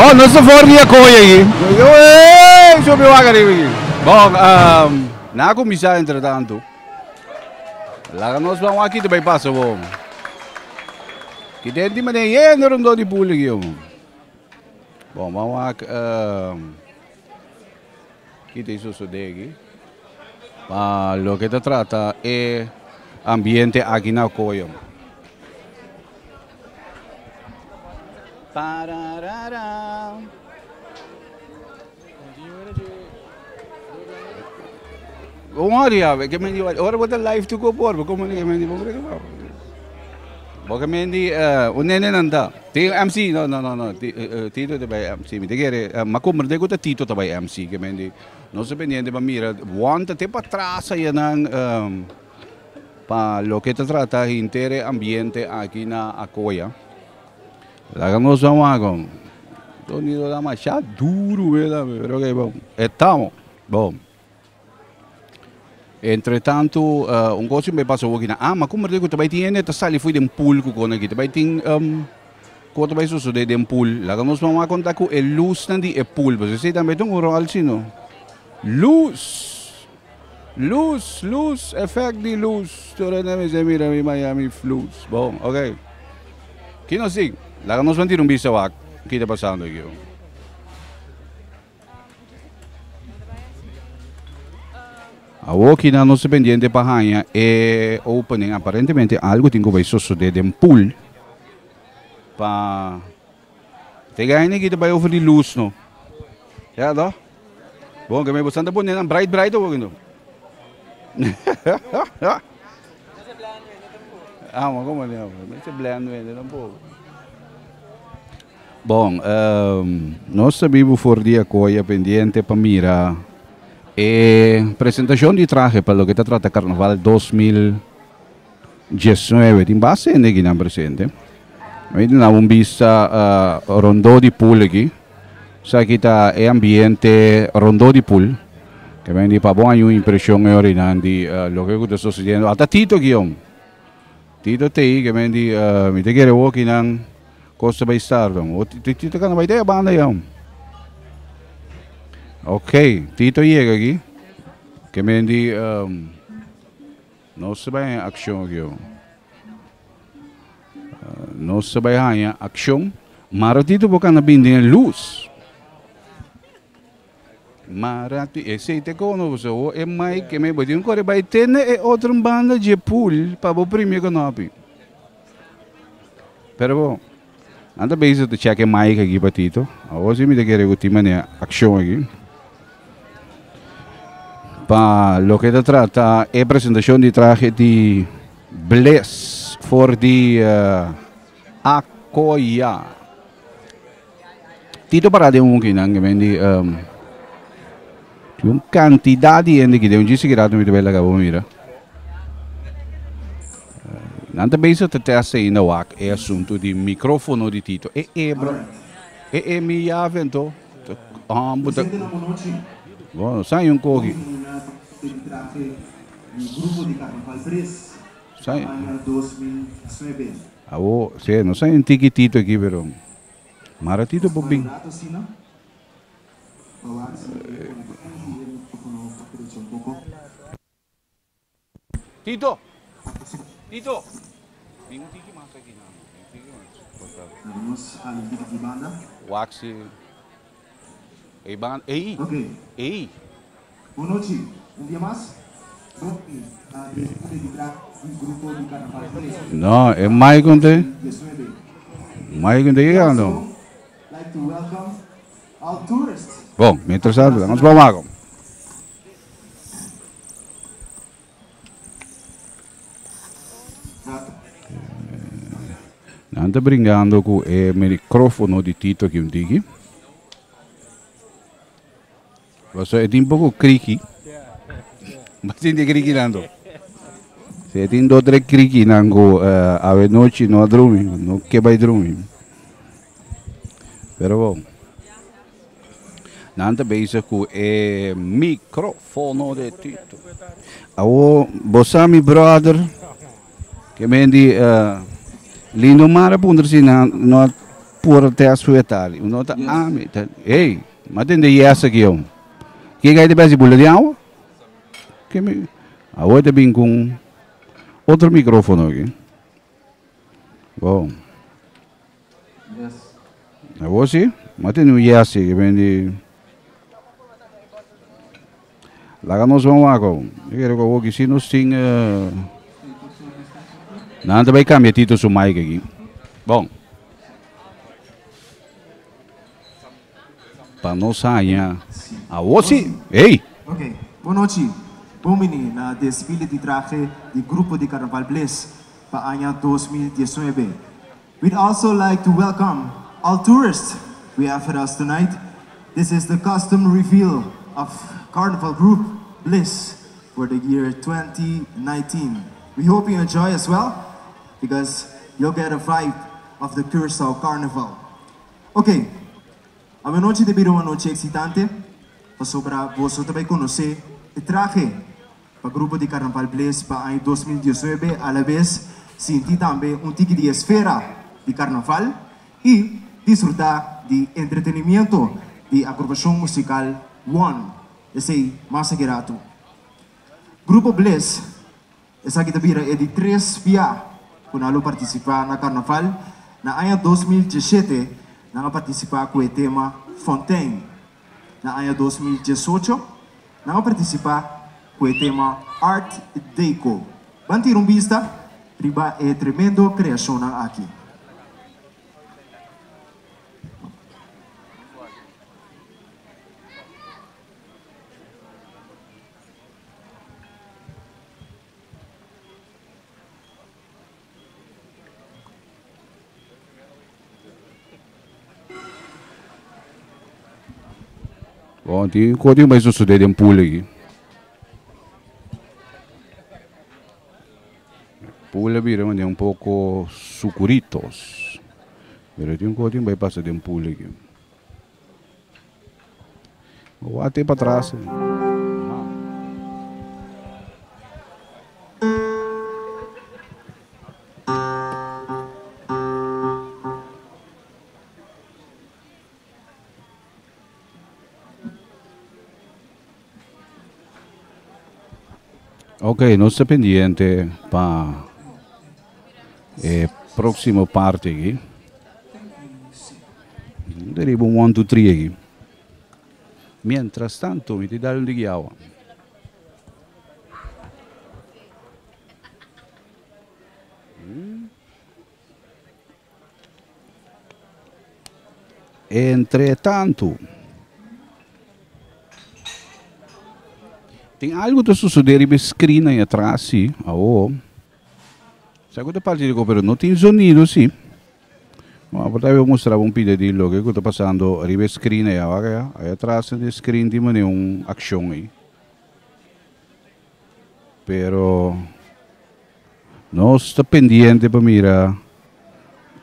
Bon, nos ta for di e kooi aki. Ey, subi wak ariba aki. Bon, um, na kuminsá entretantu. Laga nos ban wak ki ta bai pasa bon. Ki den di manera yendo rondó di pool aki, hombre. Bon, ban wak um, ki ta sosodé aki. Pa loke ta trata e ambiente aki na kooi, hombre. Pararara. Un hora ya, ke men ora bo ta live tu ko por, como ke men di bo Bo ke men di un nene nan ta. Ti MC, no no no no, Tito ta bai MC. Mi ta kere, ma comprende ku ta Tito ta bai MC, ke men di nos ta pendiente pa mira, Juan ta te patras aya nan. Pa loke ta trata hinter e ambiente aki na Acoya, laga nos ban wak con. Sonido ta masha duro beda, pero ok bon, estamos. Bon. Entre tanto, un cos cu me pasa awo aki na, ah, ma como cu ta bay tin hende ta sali fo'i den pool cu con aki, ta bay tin con ta bay sosode den pool. Laga nos ban wak con ta cu e luznan di e pool, pasobra esey tambe ta un rol sino. Luz! Luz, luz, effect di luz. Tur hende mester mira mi Miami flus. Bon, ok. Ki nos tin? Laga nos ban tira un bista wak ki ta pasando aki. Awor ki nan nos ta pendiente pa haña e opening. Aparentemente algo tin ku bai sosode den pool pa Te gaña ki ta bai over di luz no. Ya to? Bon, ke me bosan ta pone nan bright bright awor no. Ah, maar como ne? Me se blend wende tampoco. Bon, um, nos ta bibu for di Acoya pendiente pa mira e presentacion di traje pa loke ta trata Carnaval 2019. Tin basta hende aki nan presente. Mi ta duna un bista rondó di pool aki. Esaki ta e ambiente rondó di pool. Ke men di pa bo haña un impreshon e orinan di loke ku ta sosediendo. Ata Tito aki hom. Tito ta ei ke men di mi ta kere woki nan kos ta bai start hom. Tito ka na bai te e banda ya hom. Ok, Tito yega aki. Ke men di nos ta bai haña akshon aki hom. Nos ta bai haña akshon. Maratito bo kana bin den e lus. Marati, esei te kono bo so e mic e me bo tin kore bai tene e otro banda dje pool pa bo primi e konopi. Pero bo, nan ta bezig ta check e mic aki pa Tito. Awor si mi ta kere ku tin manera akshon aki. Pa loke ta trata e presentashon di trahe di Bliss for di Acoya. Tito para den un kinan ke men di tin un kantidat di hende aki den un djis ki rato mi ta bai laga bo mira. Nan ta bezig ta test ainda wak e asuntu di microfono di Tito. E e bro e e mi yavi anto. Homber ta Bo sa un koki. Sai. Awo, si, no sa un tiki Tito aki, pero mara Tito por bin. Tito! Tito! Bin un tiki mas aki nan. Bin un tiki mas. Wak si. Ey ban, ey! Ey! No, e mic un te. Mic un te yegando. Bon, mientras tanto, nos vamos a. Nan ta bringando ku e microfono di Tito aki un tiki. Paso e tin poko kriki. Bo sinti e kriki nan to? Si e tin dos tres kriki nan ku awe nochi no a drumi, no ke bai drumi. Pero bon. Nan ta bezig ku e microfono de Tito. Awo bo sa mi brother ke men di Lindo Mar a puntra si nan no a. por test fu etali. No ta ami. Ta, hey, ma tende yes aki jong. Ki gai de besi bula di awa? Ki mi Awo ta bin con otro microfono aki. Wow. Yes. Awo si? Ma tende un yes ki ben di Laga nos ban wak awo. Mi kere ku awo ki si nos tin Nan ta bai kambia Tito su mic aki. Bon. Pa nos haña awo si. Ey! Ok. Bon nochi. Bon bini na desfile di trahe di Grupo di Carnaval Bliss pa aña 2019. We'd also like to welcome all tourists we have with us tonight. This is the costume reveal of Carnival Group Bliss for the year 2019. We hope you enjoy as well, because you'll get a vibe of the Curaçao Carnival. Ok, awe nochi ta bira un anochi eksitante, pasobra boso ta bai konosé e trahe pa grupo di Carnaval Bliss pa aña 2019, alabes sinti tambe un tiki di esfera di Carnaval i disfrutá di entretenimiento di agrupashon musikal One. Esei mas aki ratu. Grupo Bliss, esaki ta bira e di tres bia ku nan lo partisipá na Karnaval. Na aña 2017 nan a partisipá ku e tema Fontein. Na aña 2018 nan a partisipá ku e tema Art Deco. Ban tira un bista riba e tremendo kreashonnan aki. Bon, tin kos tin bai sosodé den pool aki. Pool a bira manera un poko sukuritos. Pero tin kos tin bai pasa den pool aki. Wak pa tras. Ok, nos ta pendiente pa e próksimo parti aki. Deriba un one, two, three aki. Mientras tanto, mi ta dal un diki awa. Entre tanto, tin algo ta sucede riba e screen ahí atrás, sí. Awo. Sa ku ta parti di pero no tin sonido, sí. Bueno, por ahí mostrar un pide di lo que ta pasando riba e screen ahí, ahí, ahí atrás di screen tin mane un acción ahí. Pero nos ta pendiente pa mira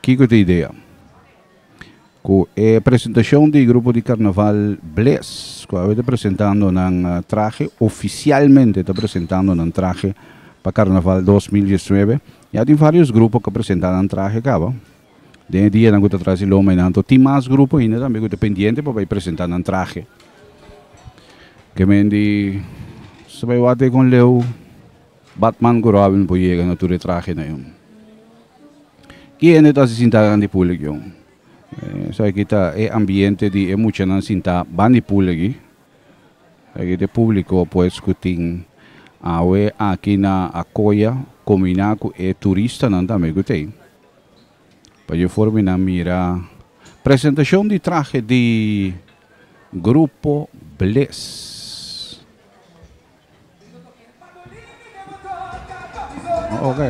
kiko ta idea. Ku e presentashon di grupo di Karnaval Bliss, ku awe ta presentando nan trahe, ofisialmente ta presentando nan trahe pa Karnaval 2019. Ya tin varios grupo ku a presentá nan trahe kaba. Den e dianan ku ta tras di loma einan, anto tin mas grupo ainda tambe ku ta pendiente pa bai presentá nan trahe. Ke men di sa bai wak kon leu Batman ku Robin por yega na tur e trahenan yon. Ki hende ta hasi sintá grandi públiko yon? Esaki ta e ambiente di e muchanan sintá banda di públiko. Esaki ta e públiko pues ku tin awe aki na Acoya kombiná ku e turistanan tambe ku t'ei. Pa dje forma nan mira presentashon di trahe di Grupo Bliss. Ok.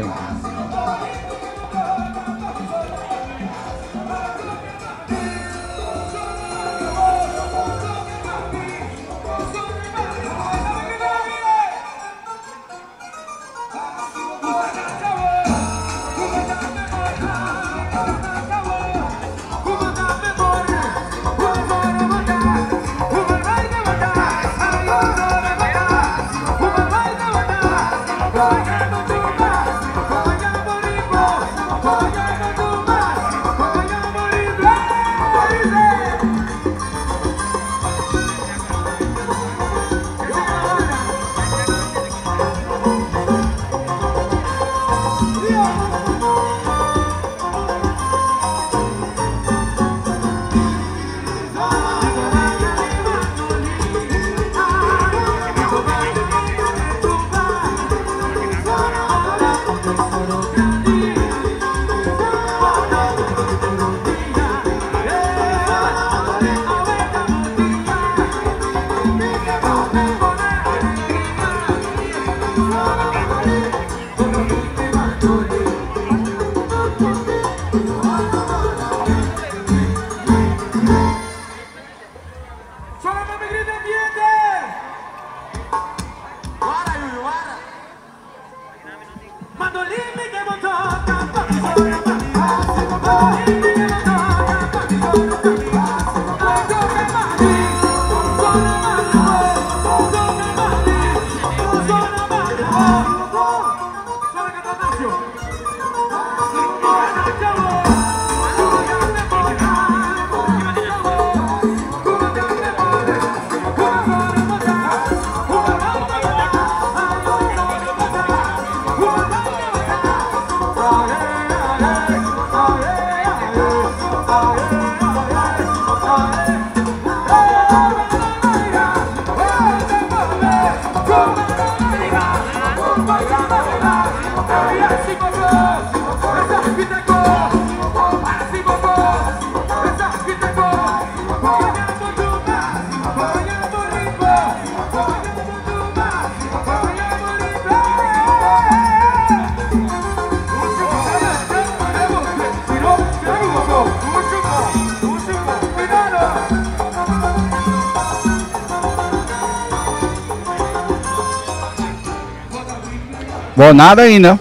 Bon, nada ainda.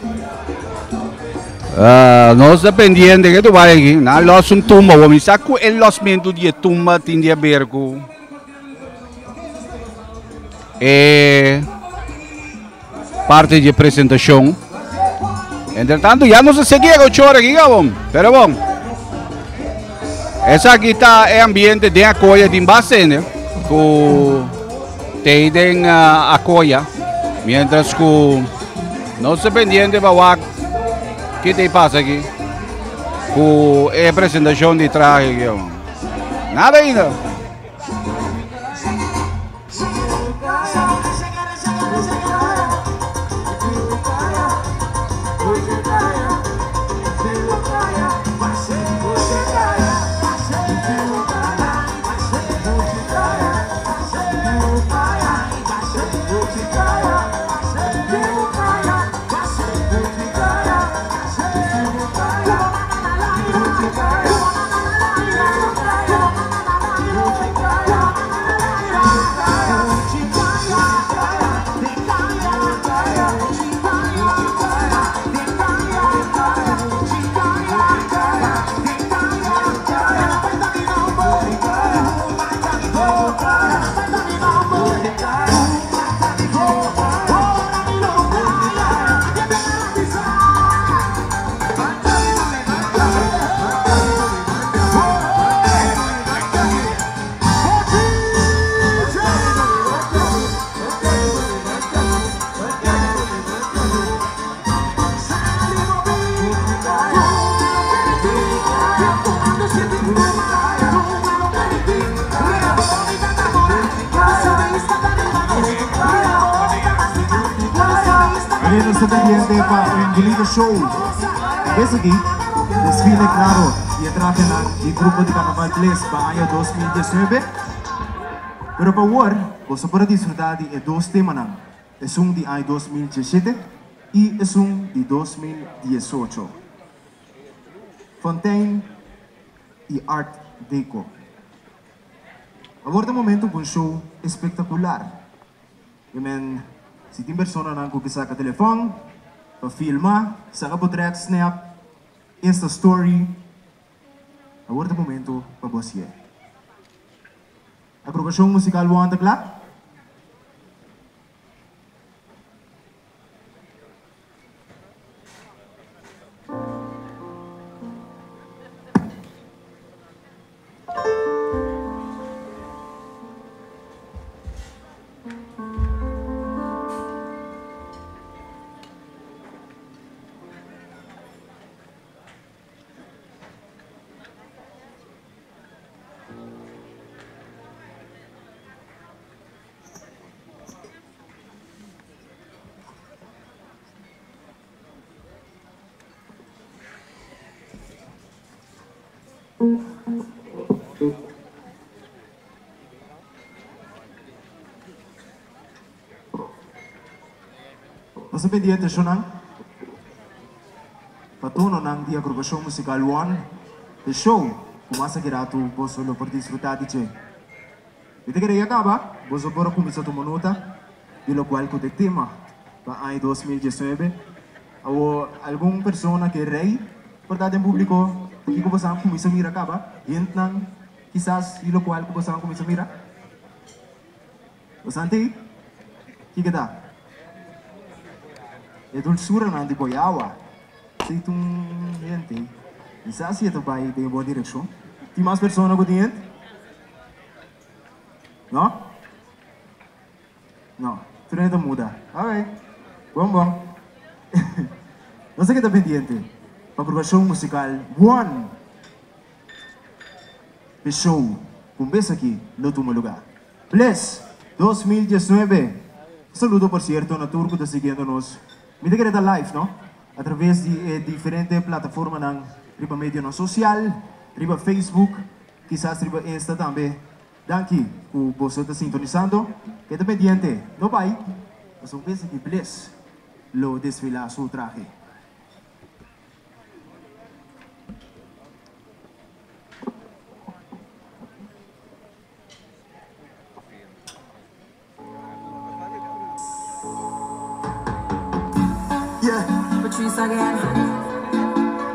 Nos ta pendiente ke tu bai aki. Nan los un tumba. Bo mi sa ku e losmentu di e tumba tin di haber ku e parte di e presentashon. Entre tanto ya nos a seki e ochora aki gabon. Pero bon. Esaki ta e ambiente den Acoya tin base ne ku tei den Acoya. Mientras ku nos ta pendiente pa wak ki ta pasa aki ku e presentashon di trahe aki. Nada ainda. Meneer nos ta pendiente pa un bunito show. Bes aki, desfile claro di e trahenan di grupo di Carnaval Bliss pa aña 2019. Pero pa awor, boso por a disfruta di e dos temanan, esun di aña 2017 y esun di 2018. Fontein y Art Deco. Awor ta momento pa un show espectacular. I men, si tin personanan ku ke saka telefòn pa filma, saka potret, snap, insta story, awor ta momento pa bo hasié. Agrupashon musikal Won ta kla? Nos a pidi atenshonnan pa tononan di agrupashon musikal One, The Show, ku mas aki ratu boso lo por disfrutá di dje. Mi ta kere ya kaba, boso por a kuminsá tuma nota di lokual ku ta e tema pa aña 2019. Awor algun persona ke rei por ta den públiko, pakiko boso a kuminsá mira kaba? Hentnan kisas di lokual ku boso a kuminsá mira? Boso a tei? Kiko ta? E dulsuranan di boyawa. Si tin un hente, kisas si e ta bai den e bon direkshon. Tin mas persona ku tin hente? No? No, tur hende ta muda. Ok, bon bon. Nos a keda pendiente pa agrupashon musikal One P'e show ku un bes aki lo tuma lugá. Bless 2019. Un saludo por sierto na tur ku ta siguiendo nos. Mi ta kere ta live, no? A traves di e diferente plataformanan riba medionan sosial, riba Facebook, kisas riba Insta tambe. Danki ku boso ta sintonisando. Keda pendiente, no bai, pasobra un bes aki Bless lo desfilá su trahe. Once again.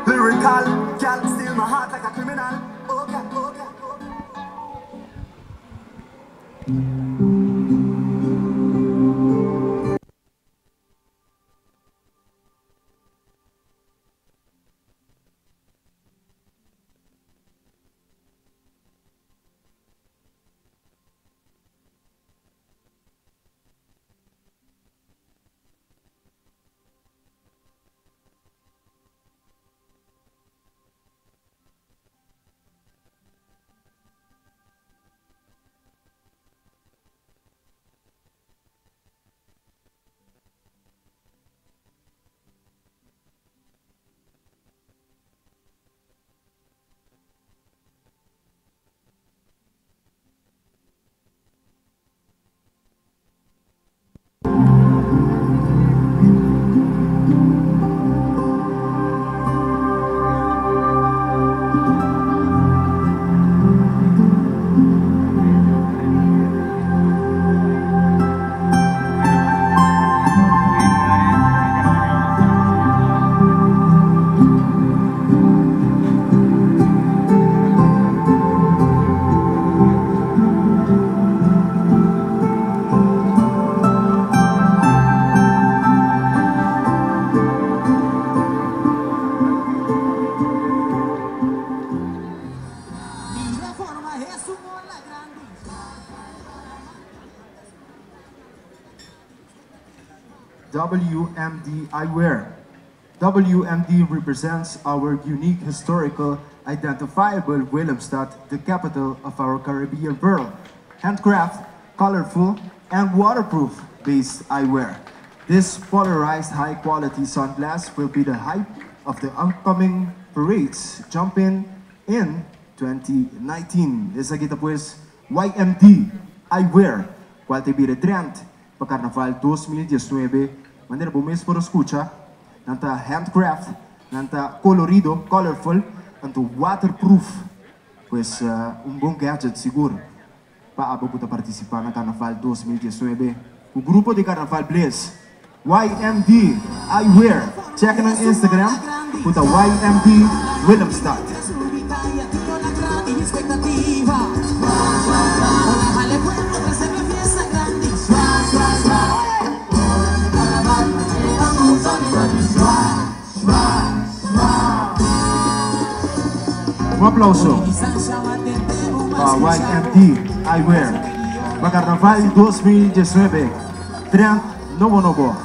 Lyrical, girl, steal my heart like a criminal. Okay, okay, okay. WMD Eyewear. WMD represents our unique historical identifiable Willemstad, the capital of our Caribbean pearl. Handcraft, colorful, and waterproof based eyewear. This polarized high quality sunglass will be the hype of the upcoming parades jumping in 2019. Esaki ta pues YMD Eyewear, cual ta bira trend pa Carnaval 2019. Manera bo mes por scucha, nan ta handcraft, nan ta colorido, colorful, anto waterproof. Pues un bon gadget sigur pa abo cu ta participa na Carnaval 2019. E grupo di Carnaval Bliss, YMD Eyewear. Check na Instagram, cu ta YMD Willemstad. Un aplauso pa YMD Eyewear. Pa Carnaval 2019. Trend nobo nobo.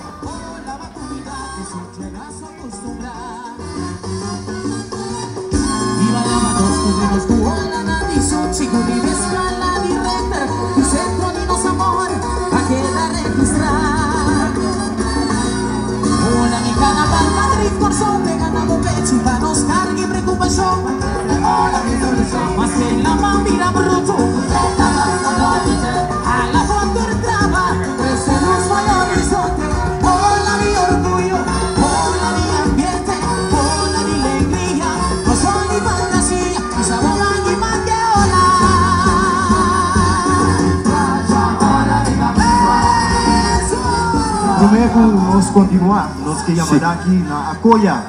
Prome cu nos continua, nos kier yama aki na Acoya,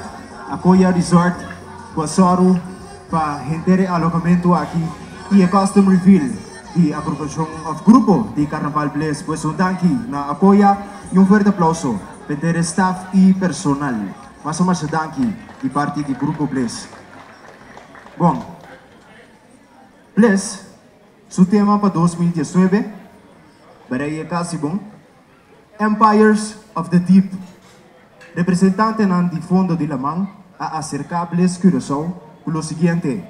Acoya Resort, cu a soru pa henter e alohamento aki y e costume reveal di agrupacion of grupo di Carnaval Bliss. Pues un danki na Acoya y un fuerte aplauso pa e staff y personal. Mas mas danki di parti di Grupo Bliss. Bon, Bliss, su tema pa 2019, ta casi bon, Empires of the Deep. Representante di fondo di laman a acerca Bliss Curaçao cu lo siguiente.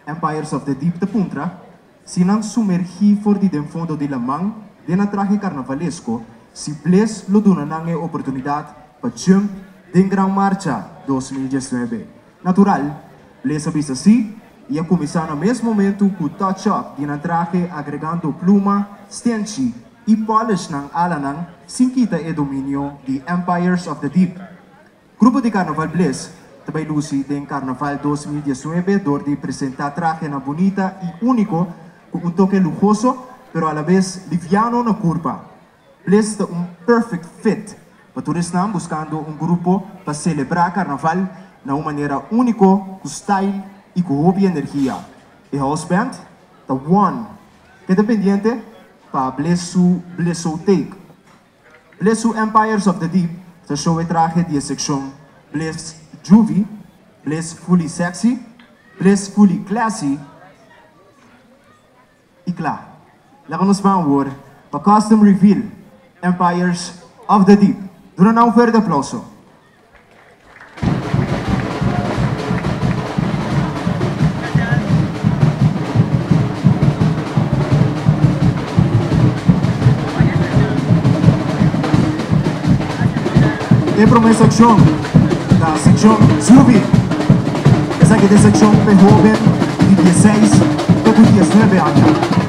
Empires of the Deep ta puntra, si nan sumergi for di den fondo di laman, den un trahe carnavalesco, si Bliss lo duna nan e oportunidad pa jump den Gran Marcha 2019. Natural, Bliss a bisa si, y a cuminsa na mes momento cu touch-up di trahe agregando pluma, stenchi y polish ng alanan sin kita e dominio di Empires of the Deep. Grupo di Carnaval Bliss ta bay luci den Carnaval 2019 door di presenta trahe na bunita y unico cu un toke luhoso pero a la vez liviano na curpa. Bliss ta un perfect fit. Pa tur esnan buscando un grupo pa celebra Carnaval na un manera unico, cu style y cu hopi energia. E house band ta One. Keda pendiente pa Bliss su Blissotheek. Bliss su Empires of the Deep ta show e trahe di e seccion Bliss Juvie, Bliss Fully Sexy, Bliss Fully Classy y cla. Laga nos ban awor pa Costume Reveal Empires of the Deep. Duna nan un fuerte aplauso. E prome seccion ta seccion Zubi. Esaki ta e seccion p'e hoben di dieseis te cu diesnuebe aña.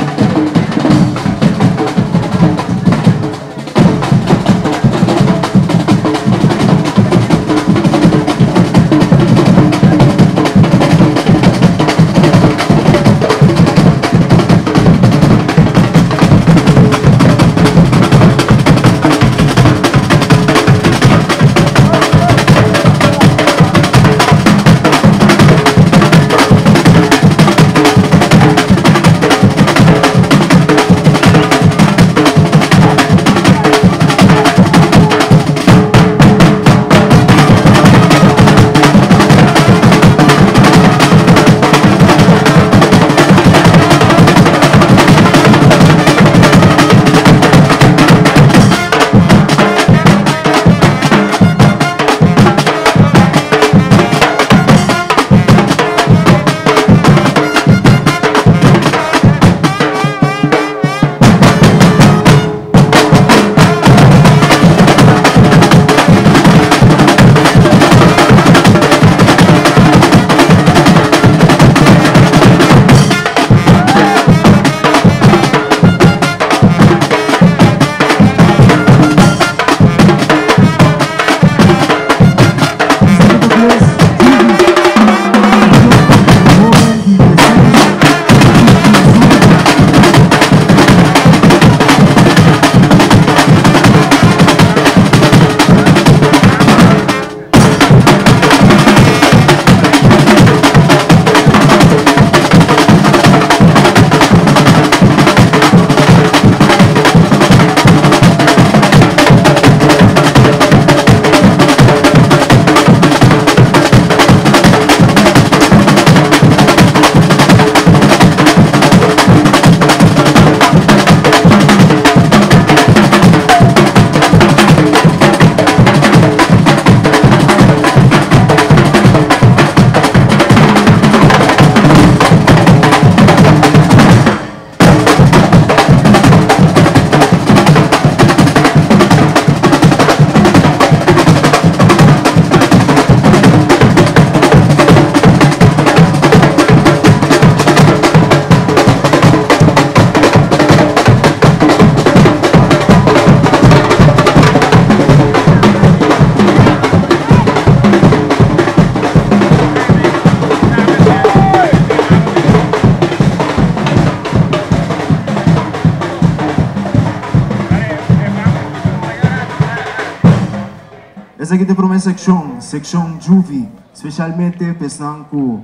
Esaki ta e prome seccion, seccion Juvi, specialmente pa esnan cu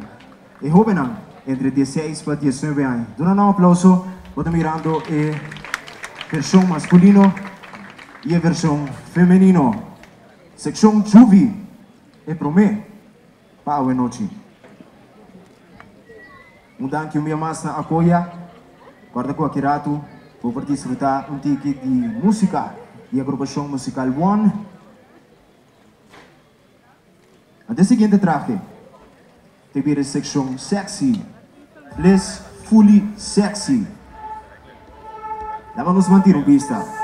e hobennan entre dieseis pa diesnuebe aña. Duna nan un aplauso, bo ta mirando e version masculino y e version femenino. Seccion Juvi, e prome pa awenochi. Un danki un bia mas na Akoya. Corda cu aki ratu bo por disfruta un tiki di musica di agrupacion musical One. Ante e siguiente trahe te bira e seccion sexy, Bliss Fully Sexy. Laga nos mantir un bista.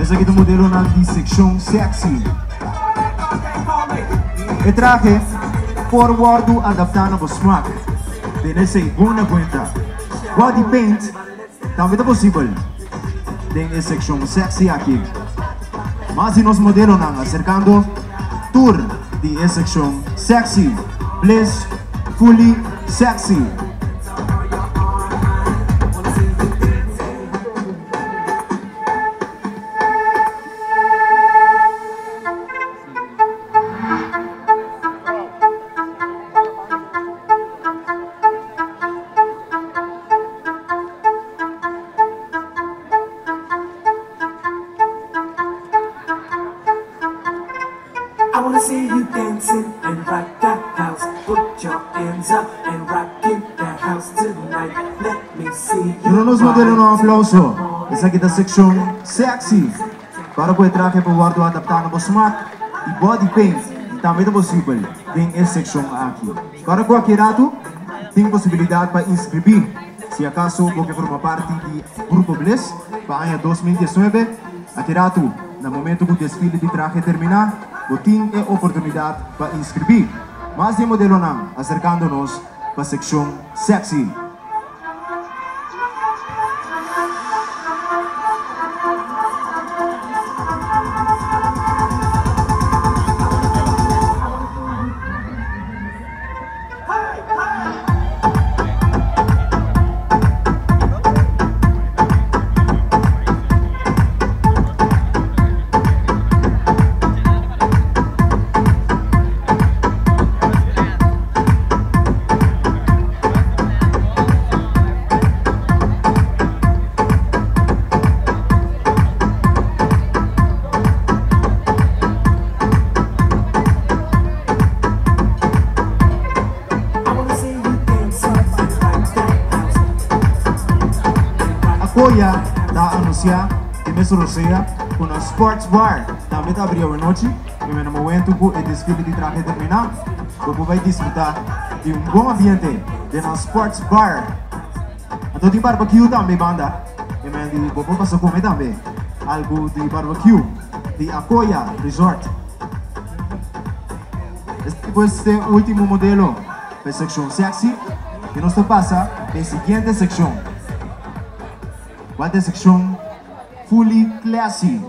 Esaki ta modelonan di sekshon sexy. E trahe por wòrdu adaptá na bo smak. Tene esei bon na kuenta. Body paint tambe ta posibel den e sekshon sexy aki. Mas di nos modelonan aserkando tur di e sekshon sexy. Bliss Fully Sexy. Duna nos modelo un aplauso. Esaki ta seccion sexy. Para cu e trahe por wordo adapta na bo smaak y body paint tambe ta posibel den e seccion aki. Para cu aki rato tin posibilidad pa inscribi si acaso bo ke forma parti di Grupo Bliss pa aña 2019. Aki rato na momento cu desfile di trahe termina bo tin e oportunidad pa inscribi. Mas di e modelonan acercando nos pa seccion sexy. Akoya ta anuncia di mes rosea cu nan Sports Bar tambe ta abri awenochi y na momento cu e desfile di trahe termina bo por bay disfruta di un bon ambiente den nan Sports Bar. Anto tin barbecue tambe banda y men di bo por pasa come tambe algo di barbecue di Akoya Resort. Esaki pues t'e ultimo modelo pa e seccion sexy y nos ta pasa pa e siguiente seccion cual ta e seccion fully classy.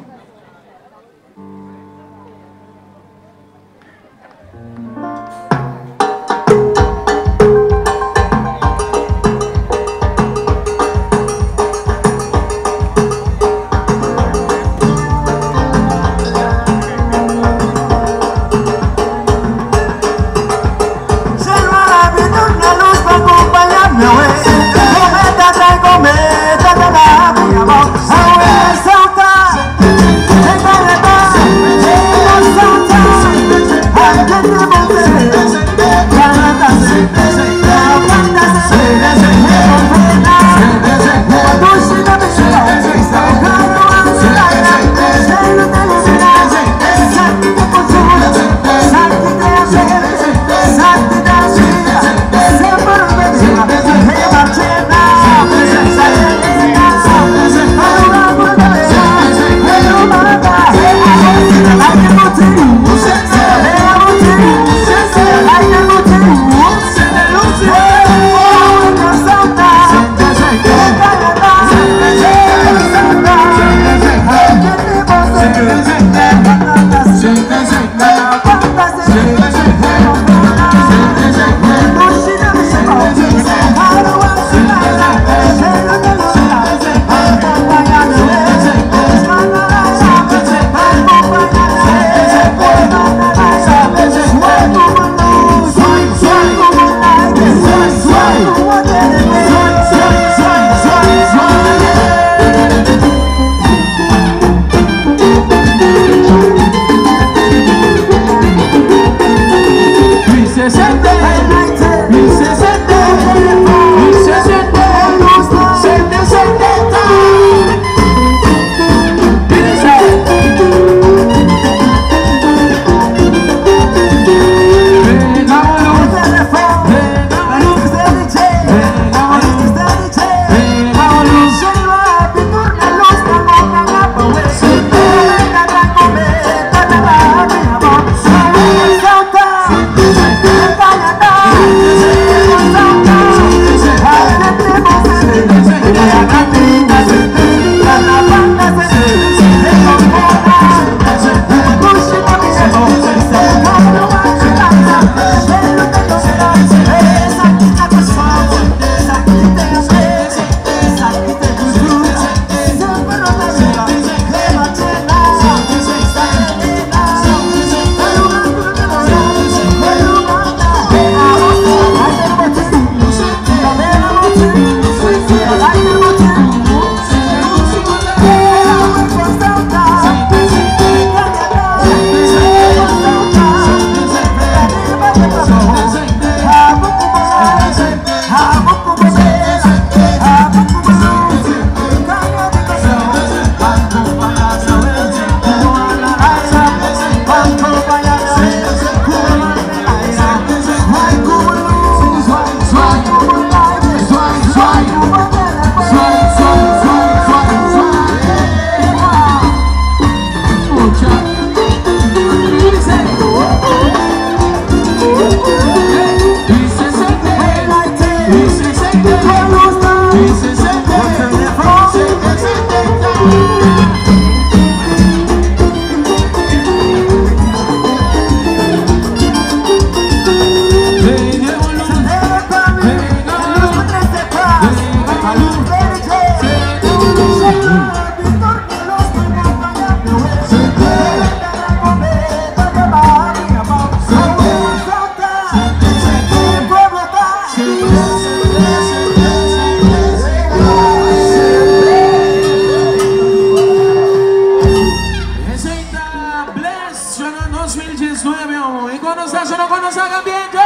2019 y cuando está solo cuando se ambiente.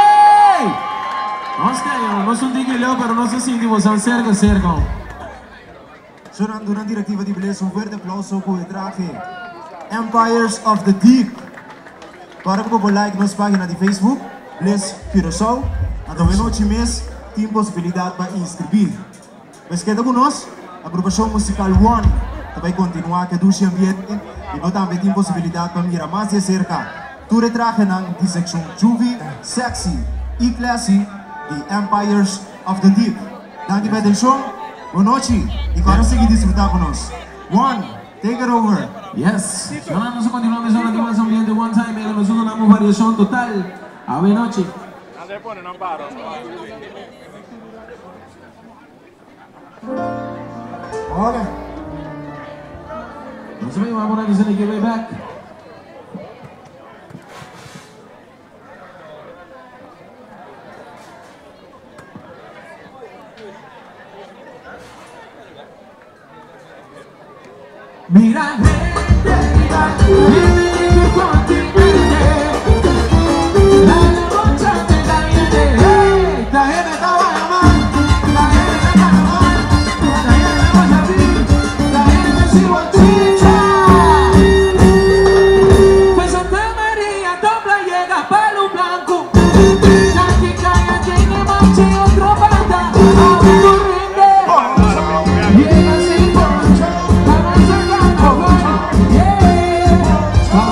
Nos caemos, nos un tiki pero nos sentimos tan cerca, cerca. Sonando una directiva di Bless, un fuerte aplauso cu e trahe Empires of the Deep. Para cu bo like nos pagina di Facebook, Bless Curaçao. Anto anochi mes tin posibilidad pa inscribi. Mas keda cu nos, agrupacion musical One tambe ta continua cu e ambiente y bo tambe tin posibilidad pa mira mas di cerca. Tur e trahenan di seccion Juvi, Sexy y Classy di Empires of the Deep. Danki pa atencion, bon nochi y awor sigui disfruta cu nos. One, take it over. Yes. Ahora nos continuamos ahora con más ambiente one time, pero nosotros damos variación total. A buena noche. Ok. Nos vemos por aquí, se le way back. Mira gente, vive en tu continente. La noche te caliente. Hey, la gente estaba llamando, la gente está llamando, la gente va a salir, la gente sigue a chicha. Pues Santa María, Dobla llega Palo Blanco. La que calla tiene machi otro banda. A un corriente. Llega sin poncho, vamos a carnaval. Yeah.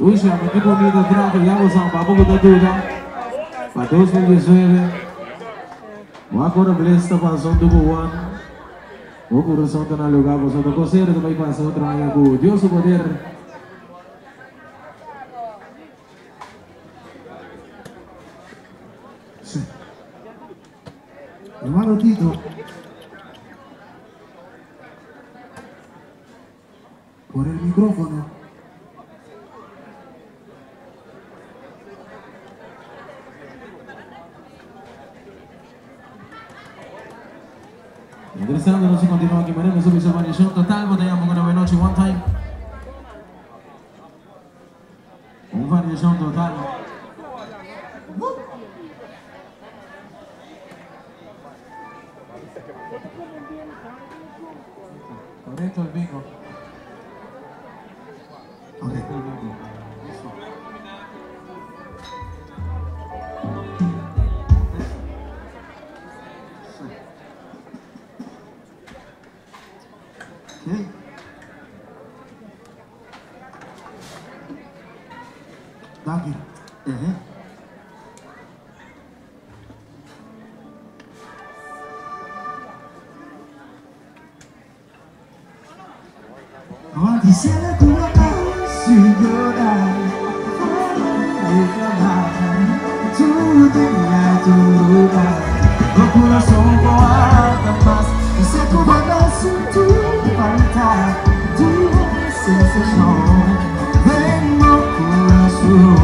Uy, qué bonito traje, ya los vamos a duda. Para 2019. Agora blesta passando do ano. O coração está no lugar, você está conselho também passa outra manhã com Deus o poder. Sí. Hermano Tito. Por el micrófono. Interesante, no se continúa aquí, María, nosotros variación total, botellamos con una noche, one time. Un variación total. Correcto el bingo. Correcto el bingo. Listo. Okay. Dank u. Quisiera tu sin llorar, reclamar, tu día, tu lugar, tu corazón no anda más, y se cubana sin tu falta, tu sensación, vengo corazón,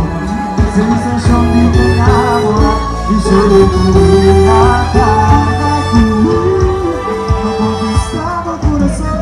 sensación de te enamorar, y solo tu la no conquistaba corazón.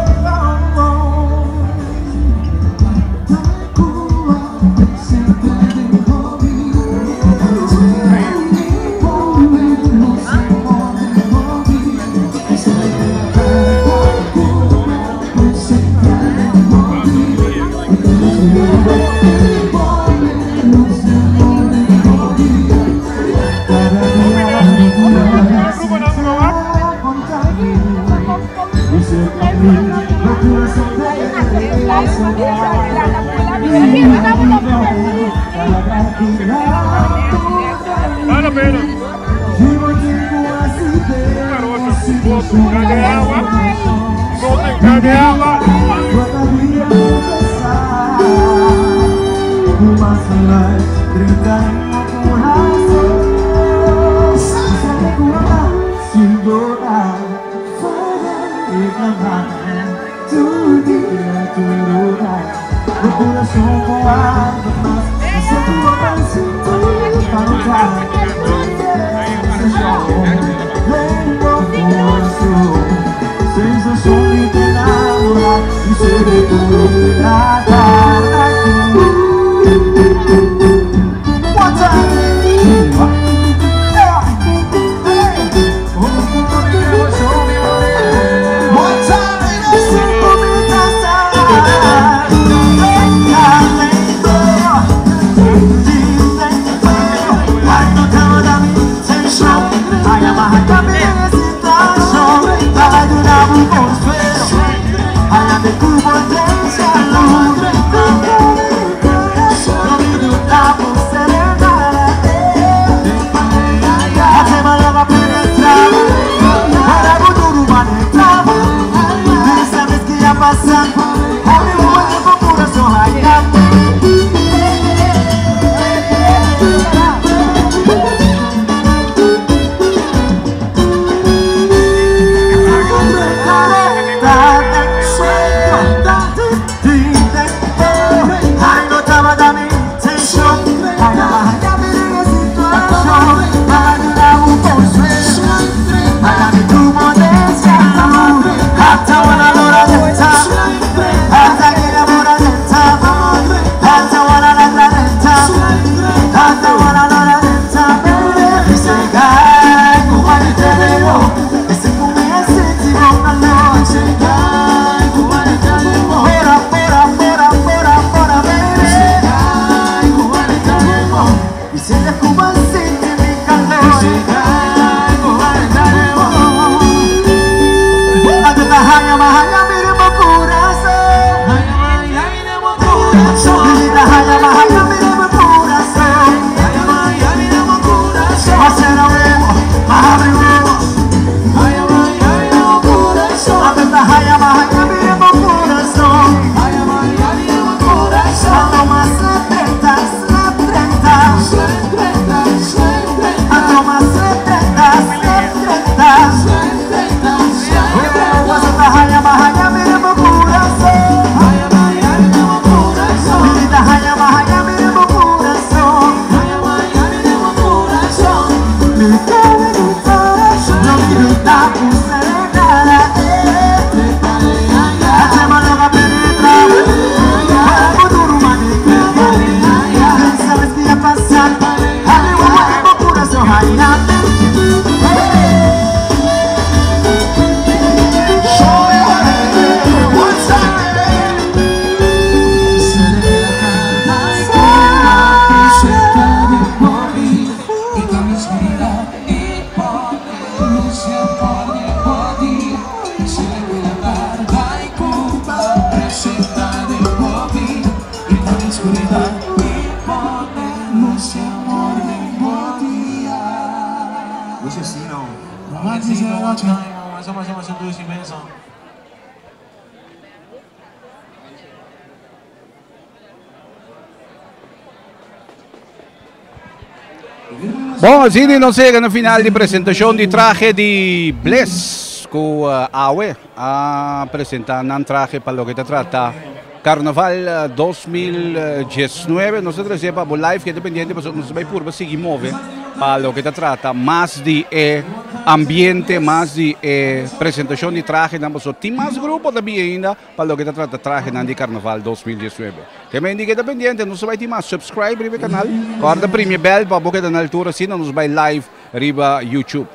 Vale a pena. Cadê água? Sensación de te enamorar y ser de tu Hanya Oscuridad y pone luz y amor den bo dia. Bon, asina nos yega na final di presentacion di trahe di Bliss cu awe a presenta nan trahe pa loke ta trata Carnaval 2019. Nos ta trece pa bo live, keda pendiente pasobra nos ta bay purba sigui move pa loke ta trata mas di e ambiente, mas di e presentacion di trahenan pasobra tin mas grupo ta bin ainda. Pa loke ta trata trahenan di Carnaval 2019. Te mende keda pendiente, nos ta bai tin mas. Subscribe riba e canal, corda primi e bell pa bo keda na altura asina nos bai live riba YouTube.